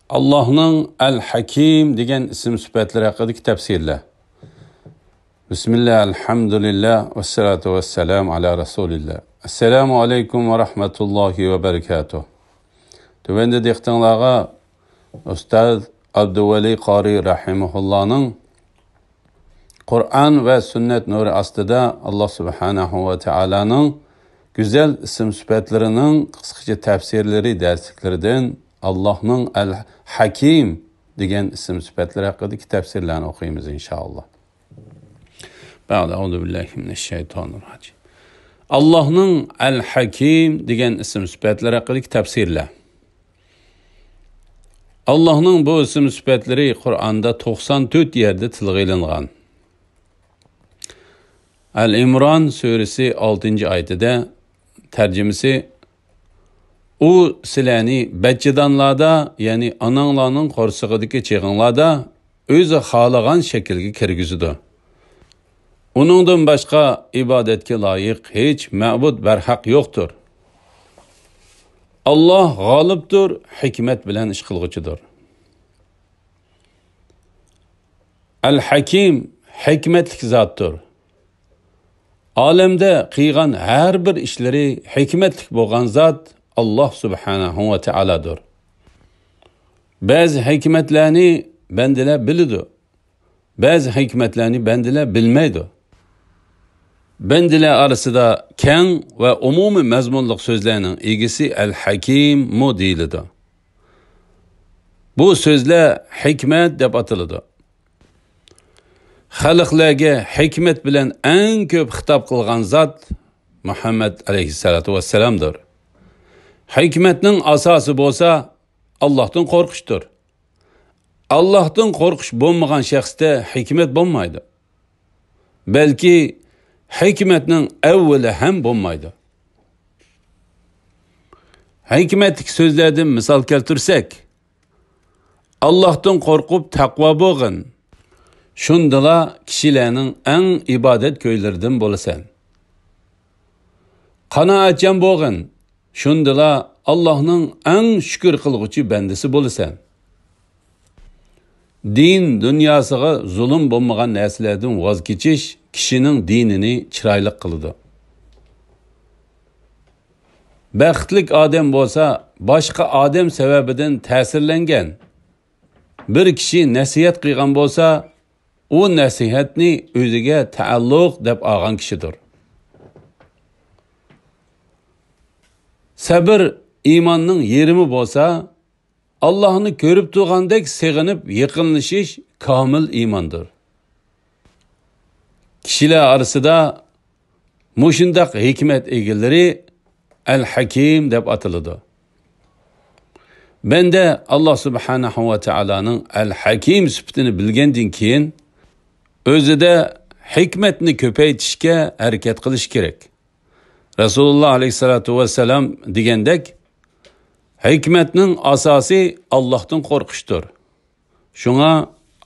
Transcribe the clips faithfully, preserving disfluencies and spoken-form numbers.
ئاللاھنىڭ ئەل-ھەكىم دېگەن ئىسىم سۈپەتلىرى ھەققىدىكى تەپسىرلەر. بىسمىللا، ئەلھەمدۇلىللا، ۋەسسالاتۇ ۋەسسالامۇ ئالا رەسۇلىللا. ئەسسالامۇ ئەلەيكۇم ۋە رەھمەتۇللاھى ۋە بەرىكاتۇھ. تۆۋەندە دىققىتىڭلارغا ئۇستاز ئابدۇۋەلى قارى رەھىمەھۇللانىڭ قۇرئان ۋە سۈننەت نۇرى ئاستىدا ئاللاھ سۇبھانەھۇ ۋە تائالانىڭ گۈزەل ئىسىم سۈپەتلىرىنىڭ قىسقىچە تەپسىرلىرى دەرسلىكلىرىدىن ئاللاھنىڭ ئەل-ھەكىم دېگەن ئىسىم سۈپەتلىرى ھەققىدىكى تەپسىرلەرنى ئوقۇيمىز، ئىنشائاللاھ. بەئدە، ئەئۇزۇ بىللاھى مىنەششەيتانىر راجىم. ئاللاھنىڭ ئەل-ھەكىم دېگەن ئىسىم سۈپەتلىرى ھەققىدىكى تەپسىرلەر. ئاللاھنىڭ بۇ ئىسىم سۈپەتلىرى قۇرئاندا توقسان تۆت يەردە تىلغا ئېلىنغان. ئەل ئىمران سۈرىسى ئالتىنچى ئايىتىدە، تەرجىمىسى، ئۇ سىلەرنى بەچچىدانلاردا، يەنى ئاناڭلارنىڭ قورسىقىدىكى چېغىڭلاردا ئۆزى خالىغان شەكىلگە كىرگۈزىدۇ. ئۇنىڭدىن باشقا ئىبادەتكە لايىق ھېچ مەبۇد بەرھەق يوقتۇر. ئاللاھ غالىبتۇر، ھېكمەت بىلەن ئىش قىلغۇچىدۇر. ئەل-ھەكىم، ھېكمەتلىك زاتتۇر. ئالەمدە قىلغان ھەر بىر ئىشلىرى ھېكمەتلىك بولغان زات ئاللاھ سۇبھانەھۇ ۋە تائالادۇر. بەزى ھېكمەتلەرنى بەندىلەر بىلىدۇ، بەزى ھېكمەتلەرنى بەندىلەر بىلمەيدۇ. بەندىلەر ئارىسىدا كەڭ ۋە ئومۇمىي مەزمۇنلۇق سۆزلەرنىڭ ئىگىسى ئەل-ھەكىممۇ دېيىلىدۇ. بۇ سۆزلەر ھېكمەت دەپ ئاتىلىدۇ. خەلقلەرگە ھېكمەت بىلەن ئەڭ كۆپ خىتاب قىلغان زات مۇھەممەد ئەلەيھىسسالاتۇ ۋەسسالامدۇر. ھېكمەتنىڭ ئاساسى بولسا ئاللاھتىن قورقۇشتۇر. ئاللاھتىن قورقۇش بولمىغان شەخستە ھېكمەت بولمايدۇ. بەلكى ھېكمەتنىڭ ئەۋۋىلى ھەم بولمايدۇ. ھېكمەتلىك سۆزلەردىن مىسال كەلتۈرسەك، ئاللاھتىن قورقۇپ تەقۋا بولغىن، شۇندىلا كىشىلەرنىڭ ئەڭ ئىبادەتگۆيلىرىدىن بولىسەن. قانائەتچان بولغىن، شۇندىلا ئاللاھنىڭ ئەڭ شۈكۈر قىلغۇچى بەندىسى بولىسەن. دىن دۇنياسىغا زۇلۇم بولمىغان نەرسىلەردىن ۋاز كېچىش كىشىنىڭ دىنىنى چىرايلىق قىلىدۇ. بەختلىك ئادەم بولسا، باشقا ئادەم سەۋەبىدىن تەسىرلەنگەن. بىر كىشى نەسىھەت قىلغان بولسا، ئۇ نەسىھەتنى ئۆزىگە تەئەللۇق دەپ ئالغان كىشىدۇر. سەبر ئىماننىڭ يېرىمى بولسا، ئاللاھنى كۆرۈپ تۇرغاندەك سېغىنىپ يېقىنلىشىش كامىل ئىماندۇر. كىشىلەر ئارىسىدا مۇشۇنداق ھېكمەت ئىگىلىرى ئەل-ھەكىم دەپ ئاتىلىدۇ. بەندە ئاللاھ سۇبھانەھۇ ۋە تائالانىڭ ئەل-ھەكىم سۈپىتىنى بىلگەندىن كېيىن، ئۆزىدە ھېكمەتنى كۆپەيتىشكە ھەرىكەت قىلىشى كېرەك. رەسۇلۇللاھ ئەلەيھىسسالاتۇ ۋەسسالام دېگەندەك، ھېكمەتنىڭ ئاساسى ئاللاھتىن قورقۇشتۇر. شۇڭا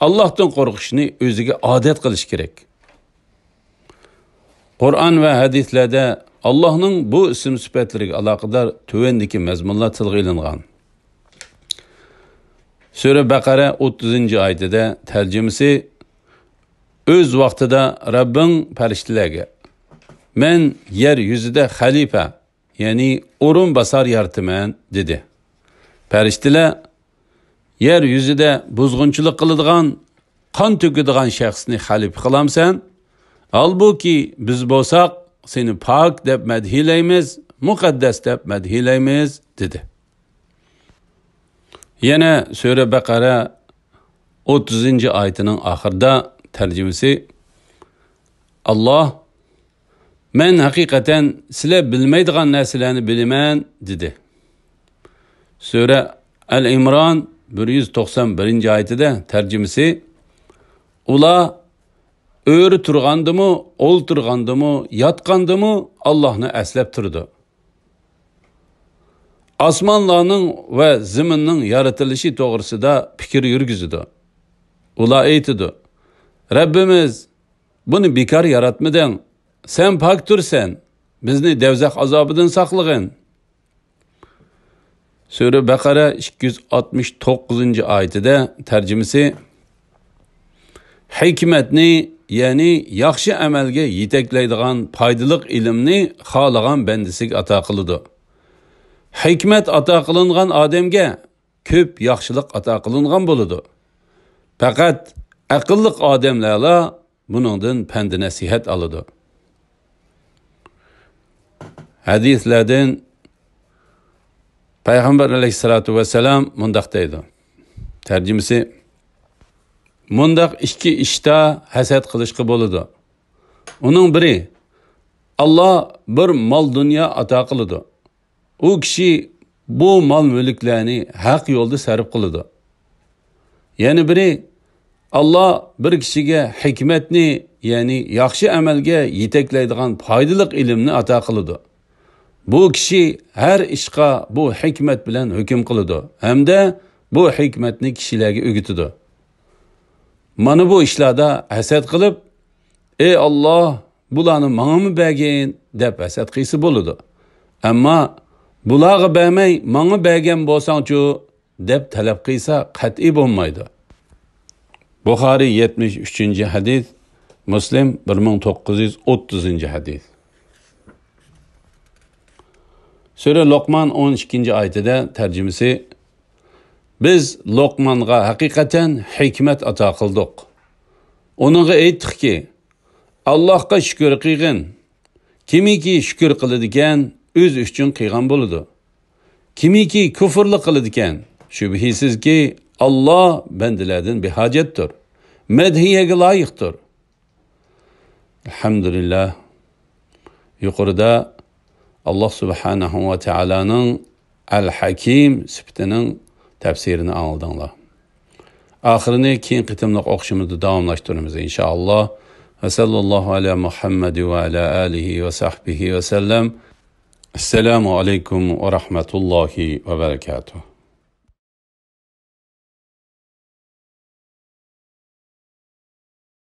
ئاللاھتىن قورقۇشنى ئۆزىگە ئادەت قىلىش كېرەك. قۇرئان ۋە ھەدىسلەردە ئاللاھنىڭ بۇ ئىسىم سۈپەتلىرىگە ئالاقىدار تۆۋەندىكى مەزمۇنلار تىلغا ئېلىنغان. سۈرە بەقەرە ئوتتۇزىنچى ئايىتىدە، تەرجىمىسى، ئۆز ۋاقتىدا رەببىڭ پەرىشتىلەرگە، مەن يەر يۈزىدە خەلىپە، يەنى ئورۇنباسار يارىتىمەن، دېدى. پەرىشتىلەر، يەر يۈزىدە بۇزغۇنچىلىق قىلىدىغان، قان تۆكىدىغان شەخسنى خەلىپە قىلامسەن؟ ھالبۇكى، بىز بولساق سېنى پاك دەپ مەدھىيلەيمىز، مۇقەددەس دەپ مەدھىيلەيمىز، دېدى. يەنە سۈرە بەقەرە ئوتتۇزىنچى ئايىتىنىڭ ئاخىرىدا، تەرجىمىسى، ئاللاھ، مەن ھەقىقەتەن سىلەر بىلمەيدىغان نەرسىلەرنى بىلىمەن، دېدى. سۈرە ئەل ئىمران بىر يۈز توقسان بىرىنچى ئايىتىدە، تەرجىمىسى، ئۇلار ئۆرە تۇرغاندىمۇ، ئولتۇرغاندىمۇ، ياتقاندىمۇ ئاللاھنى ئەسلەپ تۇرىدۇ. ئاسمانلارنىڭ ۋە زېمىننىڭ يارىتىلىشى توغرىسىدا پىكىر يۈرگۈزىدۇ. ئۇلار ئېيتىدۇ، رەببىمىز، بۇنى بىكار ياراتمىدىڭ. سەن پاك تۇرسەن، بىزنى دەۋزەخ ئازابىدىن ساقلىغىن. سۈرە بەقەرە ئىككى يۈز ئاتمىش توققۇزىنچى ئايىتىدە، تەرجىمىسى، ھېكمەتنى، يەنى ياخشى ئەمەلگە يېتەكلەيدىغان پايدىلىق ئىلىمنى خالىغان بەندىسىگە ئاتا قىلىدۇ. ھېكمەت ئاتا قىلىنغان ئادەمگە كۆپ ياخشىلىق ئاتا قىلىنغان بولىدۇ. پەقەت ئەقىللىق ئادەملەرلا بۇنىڭدىن پەند-نەسىھەت ئالىدۇ. ھەدىسلەردىن پەيغەمبەر ئەلەيھىسسالاتۇ ۋەسسالام مۇنداق دەيدۇ. تەرجىمىسى، مۇنداق ئىككى ئىشتا ھەسەت قىلىشقا بولىدۇ. ئۇنىڭ بىرى، ئاللا بىر مال-دۇنيا ئاتا قىلىدۇ. ئۇ كىشى بۇ مال-مۈلۈكلەرنى ھەق يولدا سەرپ قىلىدۇ. يەنە بىرى، ئاللا بىر كىشىگە ھېكمەتنى، يەنى ياخشى ئەمەلگە يېتەكلەيدىغان پايدىلىق ئىلىمنى ئاتا قىلىدۇ. بۇ كىشى ھەر ئىشقا بۇ ھېكمەت بىلەن ھۆكۈم قىلىدۇ ھەمدە بۇ ھېكمەتنى كىشىلەرگە ئۆگىتىدۇ. مانا بۇ ئىشلاردا ھەسەت قىلىپ، ئەي ئاللا، بۇلارنى ماڭىمۇ بەرگىن دەپ ھەسەت قىلسا بولىدۇ. ئەمما بۇلارغا بەرمەي، ماڭا بەرگەن بولساڭچۇ دەپ تەلەپ قىلسا قەتئىي بولمايدۇ. بۇخارىي يەتمىش ئۈچىنچى ھەدىس، مۇسلىم بىر مىڭ توققۇز يۈز ئوتتۇزىنچى ھەدىس. سۈرە لوقمان ئون ئىككىنچى ئايىتىدە، تەرجىمىسى، بىز لوقمانغا ھەقىقەتەن ھېكمەت ئاتا قىلدۇق. ئۇنىڭغا ئېيتتۇقكى، ئاللاھقا شۈكۈر قىلغىن. كىمكى شۈكۈر قىلىدىكەن، ئۆزى ئۈچۈن قىلغان بولىدۇ. كىمكى كۇفرلۇق قىلىدىكەن، شۈبھىسىزكى، ئاللا بەندىلەردىن بىھاجەتتۇر، مەدھىيەگە لايىقتۇر. ئەلھەمدۇلىللا. يۇقىرىدا ئاللا سۇبھانەھۇ ۋە تائالانىڭ ئەل ھەكىم سۈپىتىنىڭ تەپسىرىنى ئاڭلىدىڭلار. ئاخىرىنى كېيىنكى قېتىملىق ئوقۇشىمىزدا داۋاملاشتۇرىمىز، ئىنشائاللا. ۋە سەللاللاھۇ ئەلا مۇھەممەد ۋە ئەلا ئالىھى ۋە سەھبىھى ۋە سەللەم. ئەسسالامۇ ئەلەيكۇم ۋە رەھمەتۇللاھى ۋە بەرەكاتۇھ.